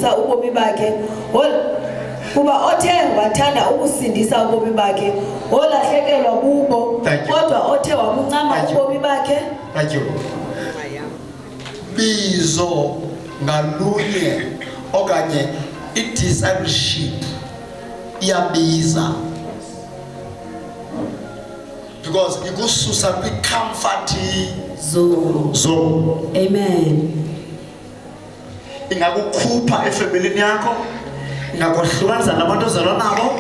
ukusindisa ubomi bakhe kuba othe wathanda ukusindisa ubomi bakhe wolahlekelwa bubo kodwa othe wabuncama ubomi bakhe. Thank you. Bizo ngalunye okanye i-discipleship iyabiza because ikususa kwi-comfort zone. Zone. Amen. Ingakukhupha efemelini yakho, ingakuhlukanisa nabantu ozalwa nabo,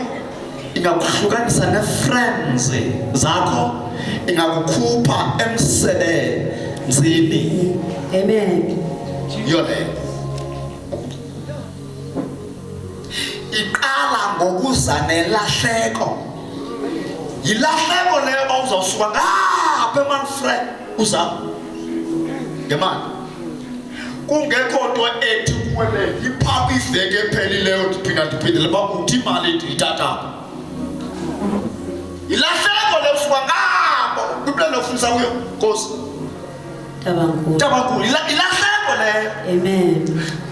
ingakuhlukanisa nee-friends zakho, ingakukhupha emsebenzini. Amen. Yiyo leyo iqala ngokuza nelahleko. Yilahleko leyo uba uzawusuka ngapha emanfred uza ngemali kungekho nto ethi kuwe bendipha kwiveki ephelileyo ndiphinda ndiphindele uba uthi imali ndiyithathapha. Yilahleko leyo usuka ngapho kwiplani ofundisa kuyo nkosi. Tabankulu. Tabankulu. Ilahleko leyo. Amen.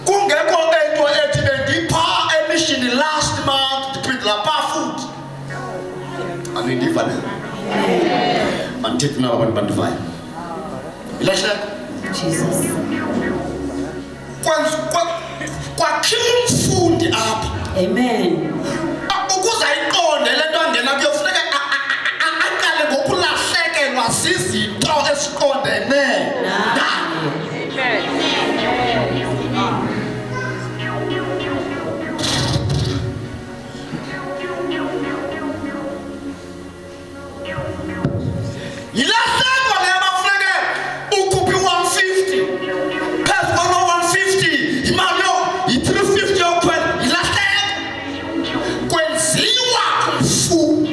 Kungekho into ethi bendipha emishini last month ndiphindela pha futhi. Anindiva ne? Mandithethi nabo abantu bandivayo. Ilahleko. Jesus. Kwakhiwa umfundi apha. Amen. Ukuze ayiqonde le nto angena kuyo funeka aqale ngokulahlekelwa zizinto esiqondene naye. Yilahleko le bafuneke ukhuphe i-150 phezu kwalo 150 imali yo yi-350 yokukhwela. Yilahleko kwenziwa kumfundi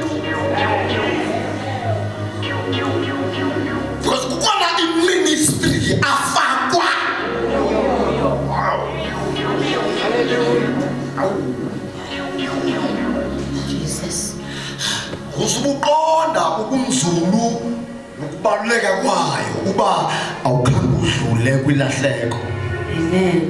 because kukhona iministry afakwa. Jesus. Uzubuqonda ubunzulu nokubaluleka kwayo uba awukhange udlule kwilahleko. Amen.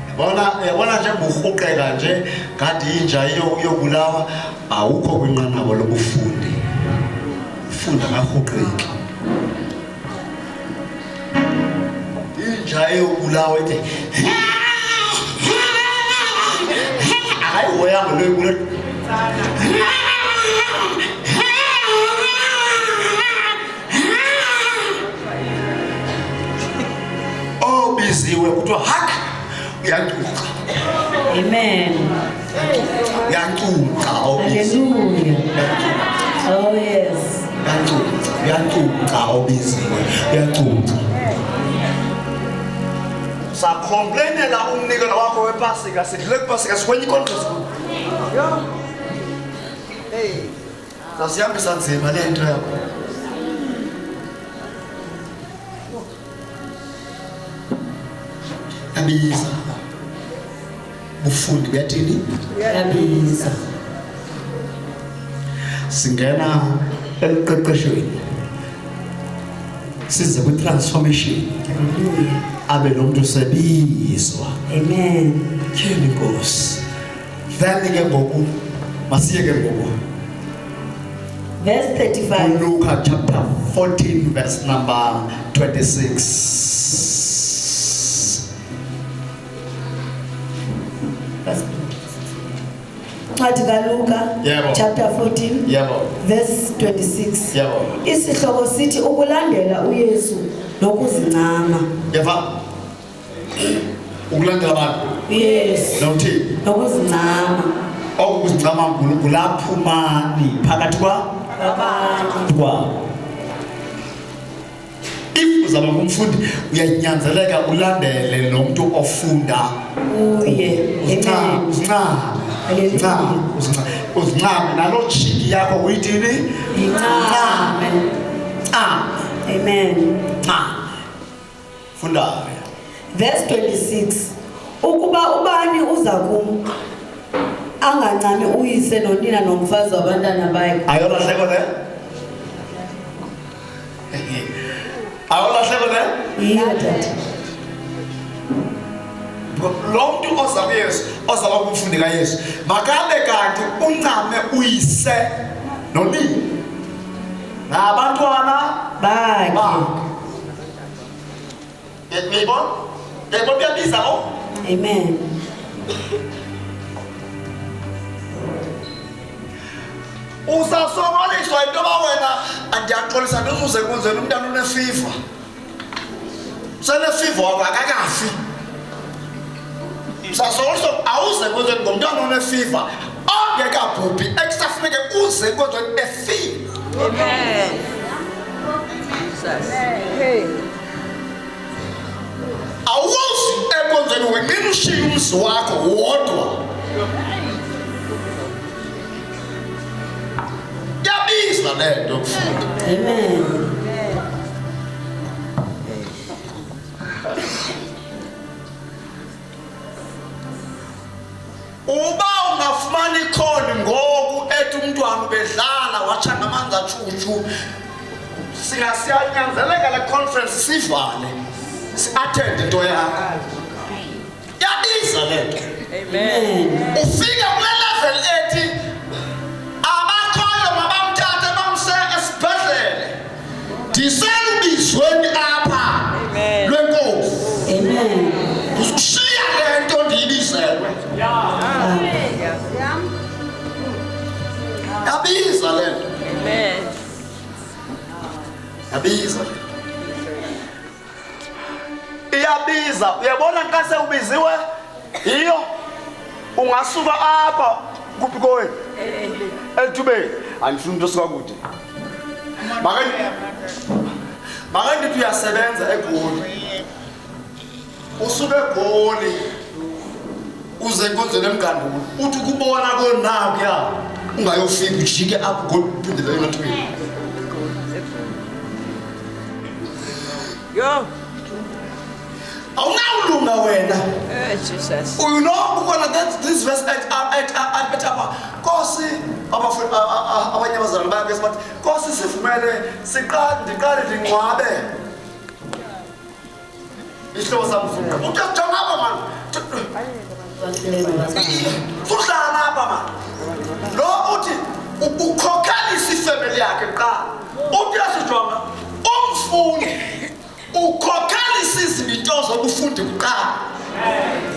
Yabona, yabona nje ngurhuqeka nje ngathi inja iyobulawa, awukho kwinqanaba lobufundi. Funda karhuqeki. Inja eyobulawa ithi akayihoyanga lo ibula. Obiziwe kuthiwa hak uyancuca. Amen. Uyancuca obiziwe. Hallelujah. Oh yes. Uyancuca, uyancuca obiziwe, uyancuca. Sakhomplainela umnikelo wakho wePasika, sidlule kuPasika sikwenye iconference. Yeah. Hey. Sasihambisa nzima le nto yakho. Yabiza. Bufundi buyathini? Yabiza. Singena eluqeqeshweni. Size kwi-transformation. Hallelujah. Abe lo mntu sebizwa. Amen. Tyhini Nkosi. Then ke ngoku masiye ke ngoku. Verse 35. Luka chapter 14 verse number 26. Incwadi kaLuka Yebo. chapter 14 Yebo. verse 26. Yebo. Isihloko sithi ukulandela uYesu nokuzincama. Yeva. Ukulandela abantu. Yes. Nokuthini? Nokuzincama. Okukuzincama ngulaphumani phakathi kwa abantu. Kwa. If uzaba ngumfundi uyanyanzeleka ulandele lo mntu ofunda kuye. Uzincame, uzincame. Hallelujah. Uzincame, uzincame nalo chiki yakho uyithini? Incame. Ncame. Amen. Ncame. Funda. Verse 26. Ukuba ubani uza kum Angancami uyise nonina nomfazi wabantwana bakhe. Ayolahleko le? Ayolahleko le? Yiyo tata. Lo mntu oza kuYesu, ozaba kumfundi kaYesu, makabe kanti uncame uyise nonina nabantwana bakhe. Uyayibona? Uyayibona kuyabiza lo? Amen. Usasokoliswa into yoba wena andiyaxolisa ndizuze kunzeni umntana unefiva. Usenefiva wakho akakafi. Usasokoliswa awuze enkonzweni ngomntwana onefiva ongekabhubhi ekusafuneke uze enkonzweni efile. Amen. Jesus. Hey. Awuzi enkonzweni wenqina ushiye umzi wakho wodwa. Iyabiza le nto kufunda. Amen. Uba ungafumana ikhoni ngoku ethi umntwana ubedlala watsha ngamanzi atshutshuu singasiyanyanzeleka le conference sivale si-athende into yakho. Iyabiza le nto. Amen. Ufike kule level ethi abakhoyo mabamthathe bamse esibhedlele. Ndiselubizweni apha lwenkosi. Amen. Ushiya le nto ndiyibizelwe. Yabiza le nto. Amen. Yabiza le nto. Iyabiza. Uyabona xa sewubiziwe yiyo ungasuka apha kuphi kowenu elithubeni. Andifuni umntu osuka kude. Make ndithi uyasebenza eGoli, usuke eGoli uze enkonzweni eMganduli, uthi ukubona konakuya ungayofika ujike apho Goli uphindele emathubeni. Yo. Awunawulunga wena. Jesus. You know kukhona that this verse at at at apha Nkosi abanye abazalwane bayakesi bathi Nkosi sivumele siqale ndiqale ndingcwabe isihlobo sam ufunqa uthi jonga apha mani suhlala apha mani lo uthi ukhokhelisa ifemeli yakhe kuqala uthi uyasijonga umfundi ukhokhelisa izinto zobufundi kuqala.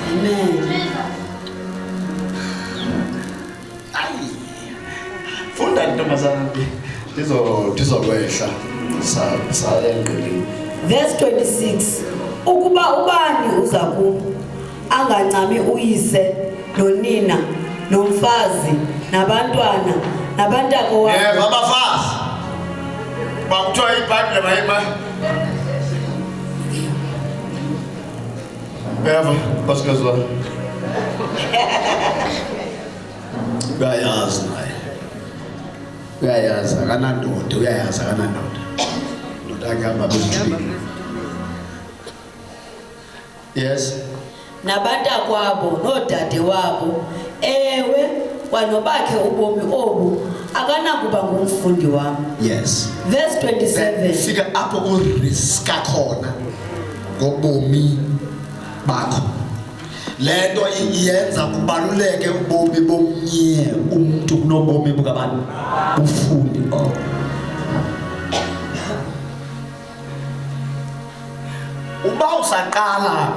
Amen. Ayi. Funda ntombazana ndizokwehla sa engqeleni. Verse 26. Ukuba ubani uza kum angancami uyise nonina nomfazi nabantwana nabantakowabo. Yeva abafazi. Bakuthiwa iBhayibhile mayima. Uyava nkosikazi wam. Uyayazi naye. Uyayazi akanandoda, uyayazi akanandoda. Ndoda yakhe ihamba bezithubeni. Yes. Nabantakwabo noodade wabo, ewe, kwanobakhe ubomi obu, akanakuba ngumfundi wam. Yes. Verse 27. Fika apho uriska khona ngobomi bakho. Le nto iyenza kubaluleke ubomi bomnye umntu kunobomi bukabani bufundi obo. Uba usaqala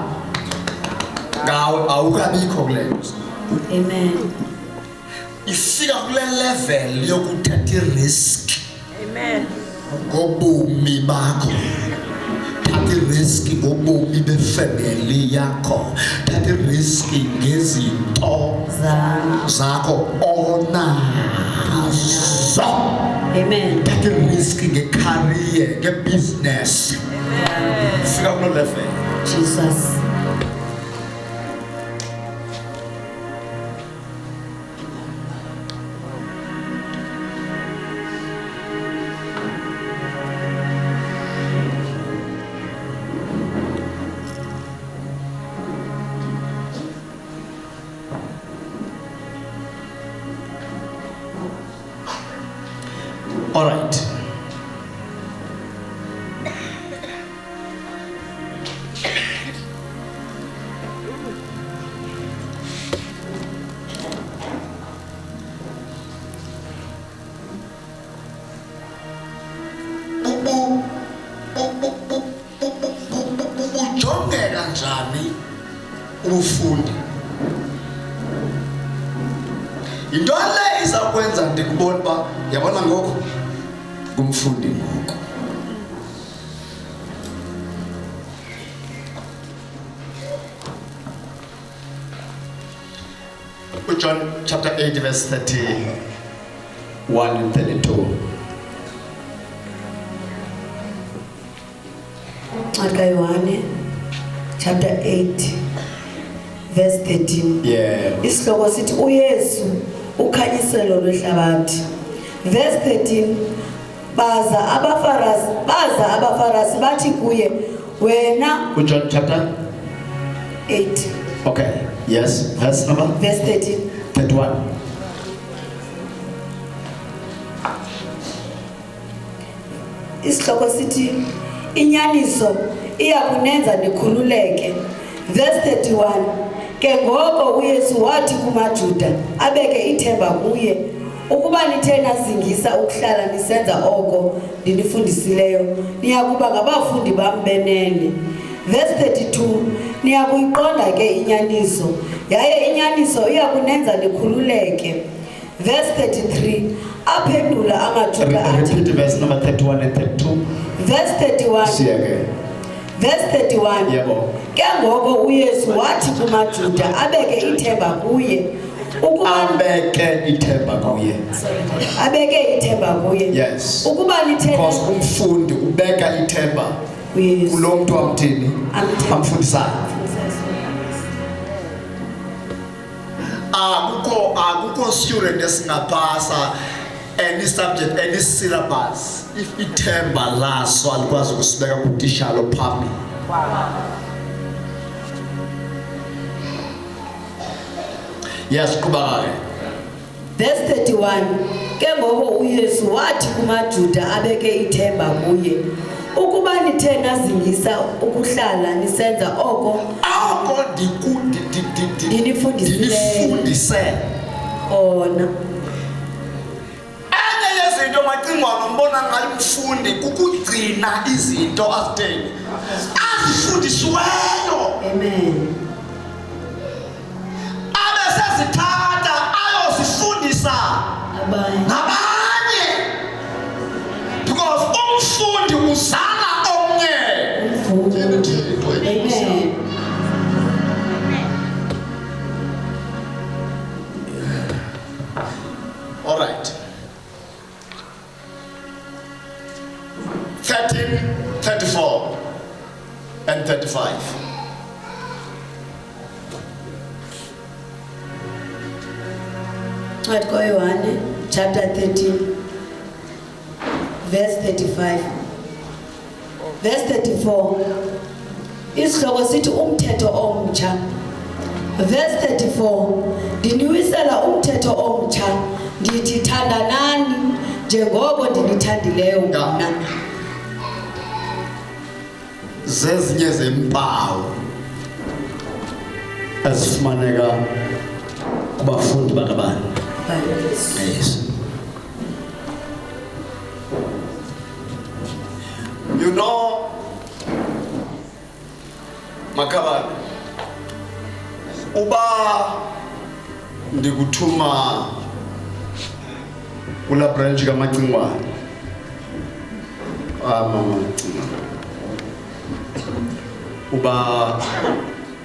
ngawe awukabikho kule nto. Amen. Ifika kule level yokuthatha i-risk. Amen. Ngobomi bakho. Thatha i-risk ngobomi befemeli yakho. Thatha i-risk ngezinto zakho onazo. Amen. Thatha i-risk nge-career, nge-business. Amen. Fika kuloo level. Jesus. All right. Bujongeka njani ubufundi? Yinto le iza kwenza ndikubona uba yabona ngoku ngumfundi ngoku. UJohn chapter 8 verse 31 and 32. Incwadi kaYohane chapter 8 verse 13. Isihloko sithi uYesu ukhanyiselo lwehlabathi. Verse 13 baza abaFarasi baza abaFarasi bathi kuye wena UJohn chapter 8 Okay. Yes. Verse number verse 13 31. Isihloko sithi inyaniso iya kunenza nikhululeke. Verse 31 Ke ngoko uYesu wathi kumaJuda abeke ithemba kuye ukuba nithe nazingisa ukuhlala nisenza oko ndinifundisileyo niya kuba ngabafundi bam benene. Verse 32 Niya kuyiqonda ke inyaniso yaye inyaniso iya kunenza nikhululeke. Verse 33 Aphendula amaJuda athi Repeat verse number 31 and 32. Verse 31 Siyeke. Verse 31 Yebo. Ke ngoko uYesu wathi kumaJuda abeke ithemba kuye ukuba Abeke ithemba kuye. Abeke ithemba kuye. Yes. Ukuba nithe Because umfundi ubeka ithemba kuYesu kulo mntu amthini Amthini. amfundisayo. Akukho akukho student esingapasa any subject any syllabus if ithemba laso alikwazi ukusibeka kutishala phambili. Yes, qhubeka ke. Verse 31 Ke ngoko uYesu wathi kumaJuda abeke ithemba kuye ukuba nithe nazingisa ukuhlala nisenza oko Oko ndiku ndi- ndi- ndi- ndi- Ndinifundisileyo. ndinifundise. kona. Enye yezinto macingwana umbona ngayo umfundi kukugcina izinto azitheni azifundisiweyo. Amen. Abe sezithatha ayozifundisa Abanye. nabanye because umfundi uzala omnye. Umfundi. Amen. All right. 13, 34 and 35. Incwadi kaYohane chapter 13 verse 35 verse 34 Isihloko sithi umthetho omtsha. Verse 34 Ndiniwisela umthetho omtsha ndithi thandanani njengoko ndinithandileyo mna. Zezinye zempawu ezifumaneka kubafundi bakabani? Yes. You know, Makabani, uba ndikuthuma kula branch kaMacingwane. Ah, mama Macingwane. Uba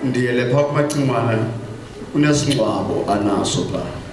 ndiyele phaa kuMacingwane unesingcwabo anaso phaa.